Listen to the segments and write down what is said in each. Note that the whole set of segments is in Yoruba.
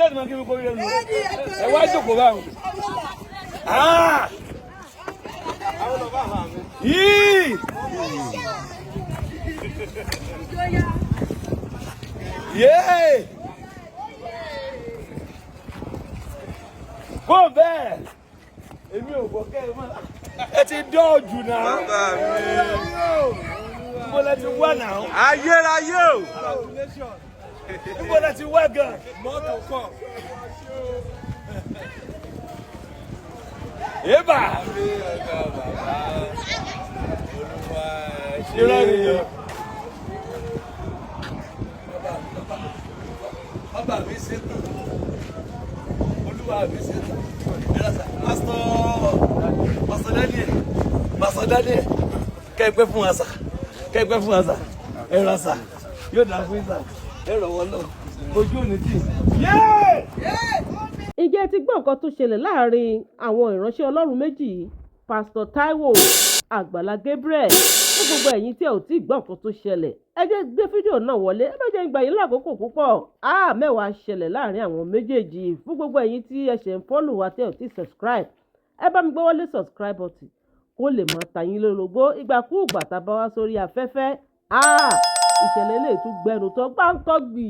Tẹ́sí máa kí mi kó rí ẹnu. Ẹ wá jókòó báwọn. Ah! Yìí! Yéé! Kó bẹ́ẹ̀! Èmi ò gbọ́ kẹ́ ẹ mọ́. Ẹ ti dọ́ọ̀jù náà. Bàbá mi. Níbo lẹ ti wá náà? Ayérayé o. Níbo lẹ ti wá gan? Mọ́tò kọ̀. Yébà! Irọ́ nìyẹn. Bàbá mi ṣe tán, olúwa mi ṣe tán. Pásítọ̀, Pásítọ̀ Daniel, Pásítọ̀ Daniel, kẹ́ ẹ pẹ́ fún wa sà, kẹ́ ẹ pẹ́ fún wa sà, ẹ rà sà, yóò dà fún yín sà, ẹ rọ̀ wọ́n lọ, ojú ò ní tì. Yéé! Ǹjẹ́ ẹ ti gbọ́ nǹkan tó ṣẹlẹ̀ láàrin àwọn ìránṣẹ́ Ọlọ́run méjì yìí, Pásítọ̀ Taiwo, Àgbàlá Gabriel? Fún gbogbo ẹ̀yin tí ẹ ò tí ì gbọ́ nǹkan tó ṣẹlẹ̀, ẹ jẹ́ gbé fídíò náà wọlé. Ẹ má jẹ́ ń gbà yín lákòókò púpọ̀. Á mẹ́wàá ṣẹlẹ̀ láàrin àwọn méjèèjì. Fún gbogbo ẹ̀yin tí ẹ ṣẹ̀ ń follow wa tí ẹ ò tí ì subscribe, ẹ bá mi gbé wọlé subscribe button kó lè máa ta yín lólobó ìgbàkúùgbà tá a bá wá sórí afẹ́fẹ́. Á ìṣẹ̀lẹ̀ lè tún gbẹnu tó gbáǹkọ́ gbì.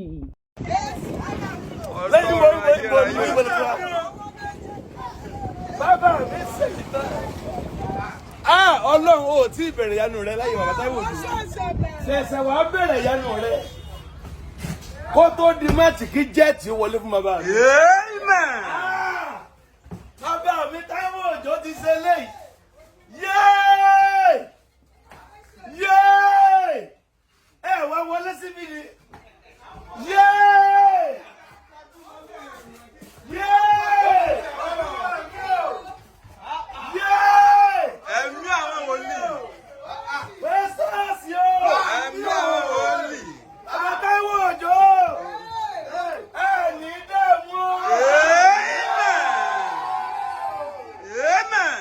Lẹ́yìn mo mo mo mo mo mo mo. Bàbá mi ṣe tán. Ah! Ọlọ́run ò tí ì bẹ̀rẹ̀ ìyanu rẹ láyé bàbá Táíwò Òjó. Ṣẹ̀ṣẹ̀ wàá bẹ̀rẹ̀ ìyanu rẹ. Kó tó di máàcì kí jẹ́ẹ̀tì wọlé fún bàbá mi. Amen. Ah! Bàbá mi Táíwò Òjó ti ṣe léyìí. Yéé! Yéé! Ẹ wá wọlé síbí ni. Yéé! Yéé! Yéé! Ẹ̀mí àwọn wòlíì. Pẹ́sàsì o! Ẹ̀mí àwọn wòlíì. Bàbá Táíwò Òjó! Ẹ ní dààmú o! Amen. Amen.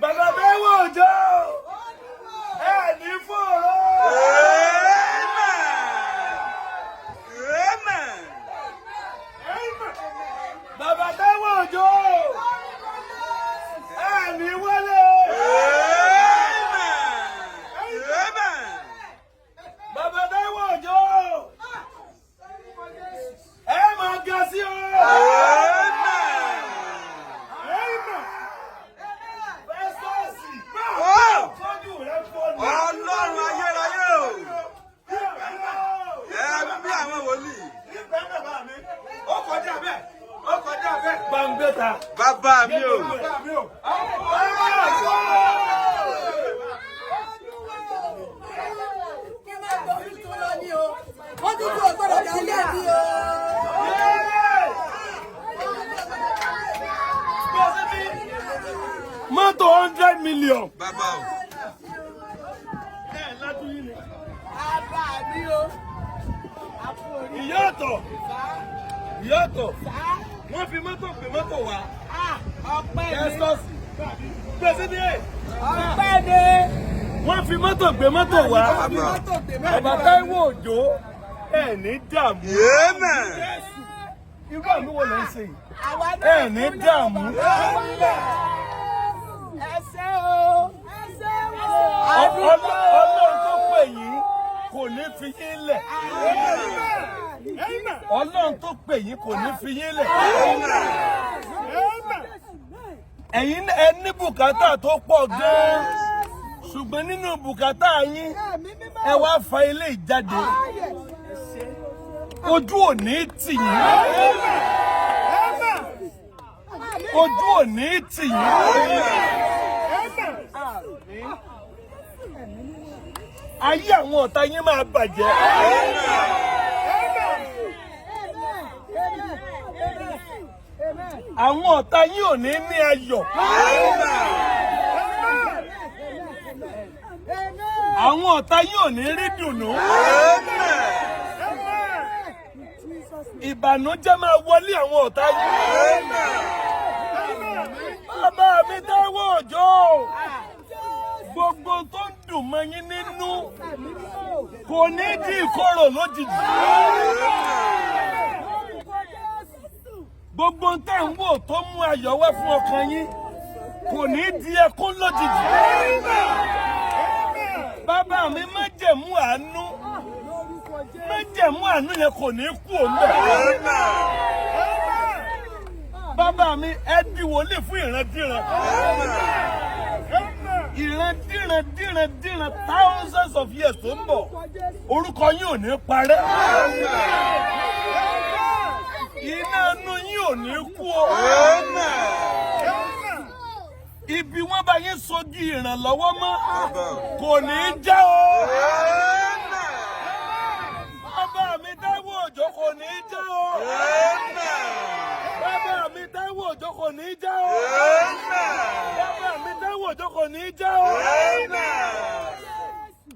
Bàbá Táíwò Òjó! Ẹ ní fòrò! Amen. Amen. Bàbá Táíwò Òjó! Ẹ ní wọlé o! Amen. Amen. Bàbá Táíwò Òjó! Ẹ máa ga sí o! Amen. Pẹ́sàsì! Oh! Sọ́jú rẹ̀ fọ́ ni! Ọlọ́run ayérayé o. Ẹ̀mí àwọn wòlíì. Ó kọjá bẹ́ẹ̀, ó kọjá bẹ́ẹ̀. Gbàngbẹ́ta! Bàbá mi o. Bàbá mi o. Kí n máa gbọ́ ojú tó lọ ní o, wọ́n tún tún ọgbọ́dọ̀ dálé mi o. Mọ́tò 100 million. Bàbá o. Bàbá mi o, àpò orí Ìyá ọ̀tọ̀, ìyá ọ̀tọ̀, wọ́n fi mọ́tò gbé mọ́tò wá. ọpẹ́ ni, Ẹ̀sọ́sì. Gbèsè ní ẹ̀. ọpẹ́ ni. Wọ́n fi mọ́tò gbé mọ́tò wá. Fi mọ́tò gbé mọ́tò. Bàbá Táíwò Òjó, ẹ̀ ní dààmú. Amen. Irú àmì wo ló ń ṣe yìí? Àwa náà Ẹ̀ ní dààmú. Ẹ ṣé o, ẹ ṣé o. Ọlọ́run tó pè yín kò ní fi yín lẹ̀. Ọlọ́run tó pè yín kò ní fi yín lẹ̀. Ẹ̀yin ẹ ní bùkátà tó pọ̀ gan-an. Ṣùgbọ́n nínú bùkátà yín, ẹ wá fa ilé ìjáde. Ojú ò ní tì yín. Ojú ò ní tì yín. Ayé àwọn ọ̀tá yín máa bàjẹ́. Àwọn ọ̀tá yín ò ní ní ayọ̀. Àwọn ọ̀tá yín ò ní rí dùnú. Ìbànújẹ́ máa wọlé àwọn ọ̀tá yín. Bàbá mi Táíwò Òjó, gbogbo tó ń dùn mọ́ yín nínú kò ní di ìkorò lójijì. Gbogbo ń tẹ̀ ń wò tó mú ayọ̀ wá fún ọkàn yín kò ní di ẹkún lójijì. Bàbá mi, májẹ̀mú àánú, májẹ̀mú àánú yẹn kò ní kú òun bẹ́ẹ̀. Bàbá mi, ẹ di wòlíì fún ìrandíran, ìrandíran, díran díran, thousands of years tó ń bọ̀, orúkọ yín ò ní parẹ́, iná inú yín ò ní kú o. Ibi wọn bá yín sogi ìrànlọ́wọ́ mọ́ kò ní í já o. Bàbá mi Táíwò Òjó, kò ní í já o. Bàbá mi Táíwò Òjó, kò ní í já o. Bàbá mi Táíwò Òjó, kò ní í já o.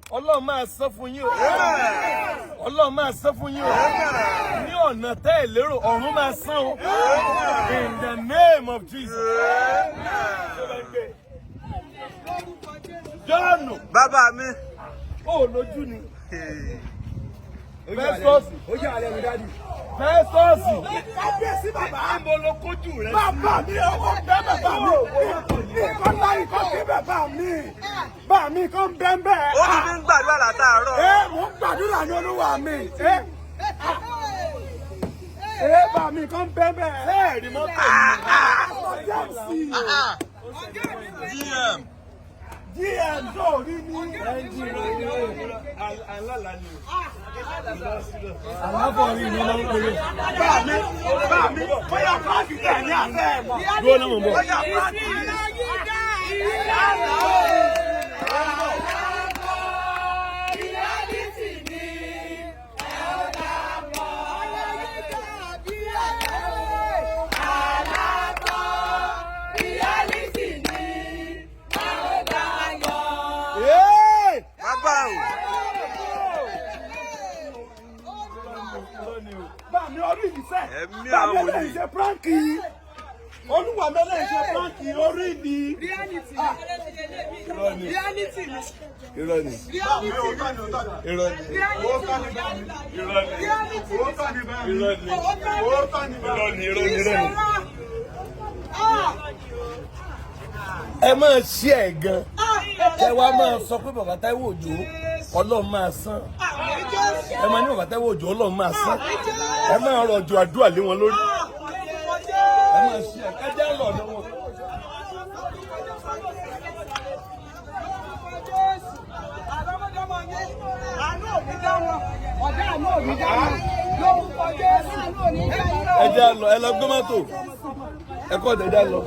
Ọlọ́run máa san fún yín o. Ọlọ́run máa san fún yín o. Ní ọ̀nà tẹ́ ẹ̀ lérò, ọ̀run máa san o. In the name of Jesus. Jọ́ọ̀nù. Bàbá mi. Ó lójú ni. Fẹ́sọ̀sì. Ó yà á lẹ́nu, daddy. Fẹ́sọ̀sì. Kábíyèsí, bàbá. Níbo ló kójú rẹ sí? Bàbá mi, ọwọ́ bẹ́ bàbá mi. Nǹkan láyé kan sí bàbá mi. Bàbá mi kan bẹ́ẹ̀ bẹ́ẹ̀. Ó ti fi ń gbàdúrà látàárọ̀. Ẹ mò ń gbàdúrà ní olúwa mi. Ẹ ẹ bàbá mi kan bẹ́ẹ̀ bẹ́ẹ̀. Bẹ́ẹ̀ni mọ́tò James. GM. GM sóòrí ní. Alálàá ni o. Aláfọ̀rí ni wọ́n ń pèrè. Bàbá mi, bàbá mi, bóyá fúláàgì tẹ̀ ní àfẹ́ ẹ̀ mọ̀. Dúró náà, mò ń bọ̀. Bóyá fúláàgì. Hey! Bàbá o. Bàbá mi, orí mi sẹ́. Ẹ̀mí Bàbá mi àwọn ẹlẹ́yìn ṣe prank. Olúwa mi, ẹlẹ́yìn ṣe prank orí mi. Irọ́ ni. Irọ́ ni. Irọ́ ni. Irọ́ ni. Irọ́ ni. Irọ́ ni. Irọ́ ni. Irọ́ ni. Ẹ máa ṣí ẹ gan. Ẹ wá máa sọ pé bàbá Táíwò Òjó, Ọlọ́run máa san. Ẹ máa ní bàbá Táíwò Òjó, Ọlọ́run máa san. Ẹ máa rọ̀jò àdúrà lé wọn lórí. Ẹ máa ṣí ẹ. Ẹ jẹ́ lọ ọ̀dọ̀ wọn. Ẹ jẹ́ lọ, ẹ lọ gbé mọ́tò. Ẹ kọ́ ọ̀dẹ̀, ẹ jẹ́ lọ.